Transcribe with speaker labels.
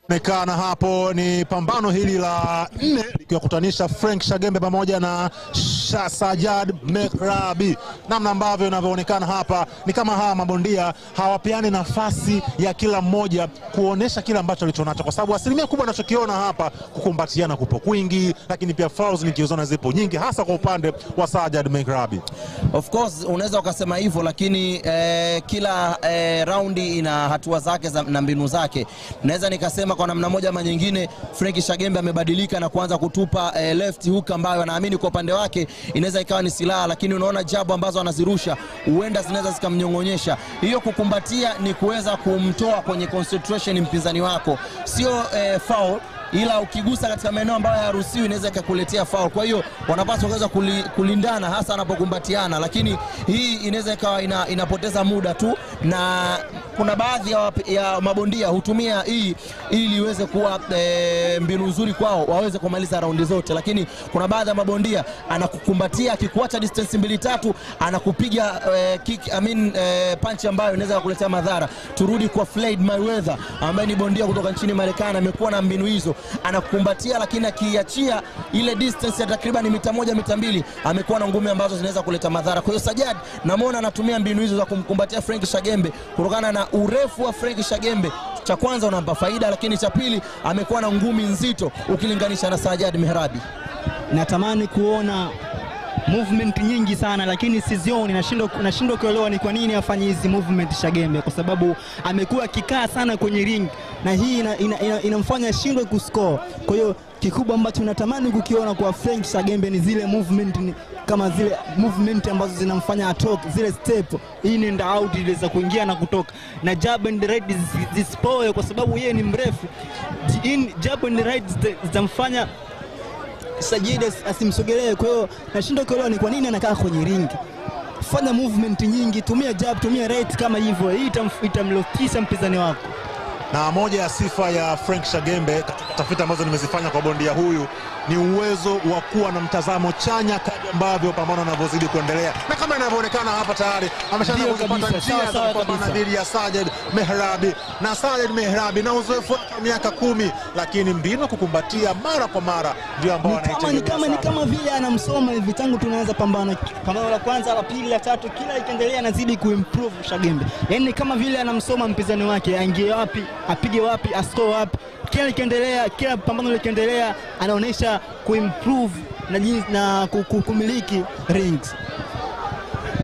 Speaker 1: Nekana hapo ni pambano hili la 4 likiwakutanisha Frank Shagembe pamoja na Sajjad Mehrabi. Namna ambavyo inavyoonekana hapa ni kama hawa mabondia hawapiani nafasi ya kila mmoja kuonesha kila ambacho alichonacho, kwa sababu asilimia kubwa anachokiona hapa kukumbatiana kupo kwingi, lakini pia fouls nikiziona zipo nyingi hasa kwa upande wa Sajjad Mehrabi.
Speaker 2: Of course unaweza ukasema hivyo, lakini kila raundi ina hatua zake na mbinu zake. Naweza nikasema kwa namna moja ama nyingine Frank Shagembe amebadilika na kuanza kutupa left hook ambayo anaamini kwa upande wake inaweza ikawa ni silaha, lakini unaona jab ambazo anazirusha huenda zinaweza zikamnyongonyesha. Hiyo kukumbatia ni kuweza kumtoa kwenye concentration mpinzani wako, sio foul, ila ukigusa katika maeneo ambayo hayaruhusiwi inaweza ikakuletea foul. Kwa hiyo wanapaswa kuweza kulindana hasa anapokumbatiana, lakini hii inaweza ikawa inapoteza muda tu, na kuna baadhi ya mabondia hutumia hii ili iweze kuwa mbinu nzuri kwao waweze kumaliza raundi zote, lakini kuna baadhi ya mabondia anakukumbatia akikuacha distance 2-3 anakupiga kick, punch ambayo inaweza kukuletea madhara. Turudi kwa Floyd Mayweather ambaye ni bondia kutoka nchini Marekani, amekuwa na mbinu hizo, anakukumbatia lakini akiachia ile distance ya takriban mita 1 mita 2 amekuwa na ngumi ambazo zinaweza kuleta madhara. Kwa hiyo Sajjad namuona anatumia mbinu hizo za kumkumbatia Frank Shagembe kutokana na urefu wa Frank Shagembe. Cha kwanza unampa faida, lakini cha pili amekuwa na ngumi nzito ukilinganisha na Sajjad Mehrabi.
Speaker 3: Natamani kuona movement nyingi sana lakini sizioni, nashindwa kuelewa ni kwa nini afanye hizi movement Shagembe, kwa sababu amekuwa akikaa sana kwenye ring na hii inamfanya ashindwe kuscore. Kwa hiyo kikubwa ambacho natamani kukiona kwa Frank Shagembe ni zile movement, kama zile movement ambazo zinamfanya atoke, zile step in and out ile za kuingia na kutoka, na jab and right zisipoe kwa sababu yeye ni mrefu. In jab and right zitamfanya Sajjad asimsogelee. Kwa hiyo nashindwa kuelewa ni kwa nini anakaa kwenye ring. Fanya movement nyingi, tumia jab, tumia right kama hivyo, hii itamlofisha mpinzani wako.
Speaker 1: Na moja ya sifa ya Frank Shagembe katika tafiti ambazo nimezifanya kwa bondia huyu ni uwezo wa kuwa na mtazamo chanya kadri ambavyo pambano linavyozidi kuendelea, na kama inavyoonekana hapa tayari ameshaanza kupata njia za kupambana dhidi ya Sajjad Mehrabi. Na Sajjad Mehrabi na uzoefu wake miaka 10, lakini mbinu kukumbatia mara kwa mara ndio ambao anaitegemea.
Speaker 3: Ni kama vile anamsoma hivi tangu tunaanza pambano la kwanza, la pili, la tatu, kila ikiendelea anazidi kuimprove Shagembe. Yaani kama vile anamsoma mpinzani wake, aingie wapi, apige wapi, ascore wapi. Kila ikiendelea, kila pambano likiendelea anaonesha kuimprove na kumiliki rings.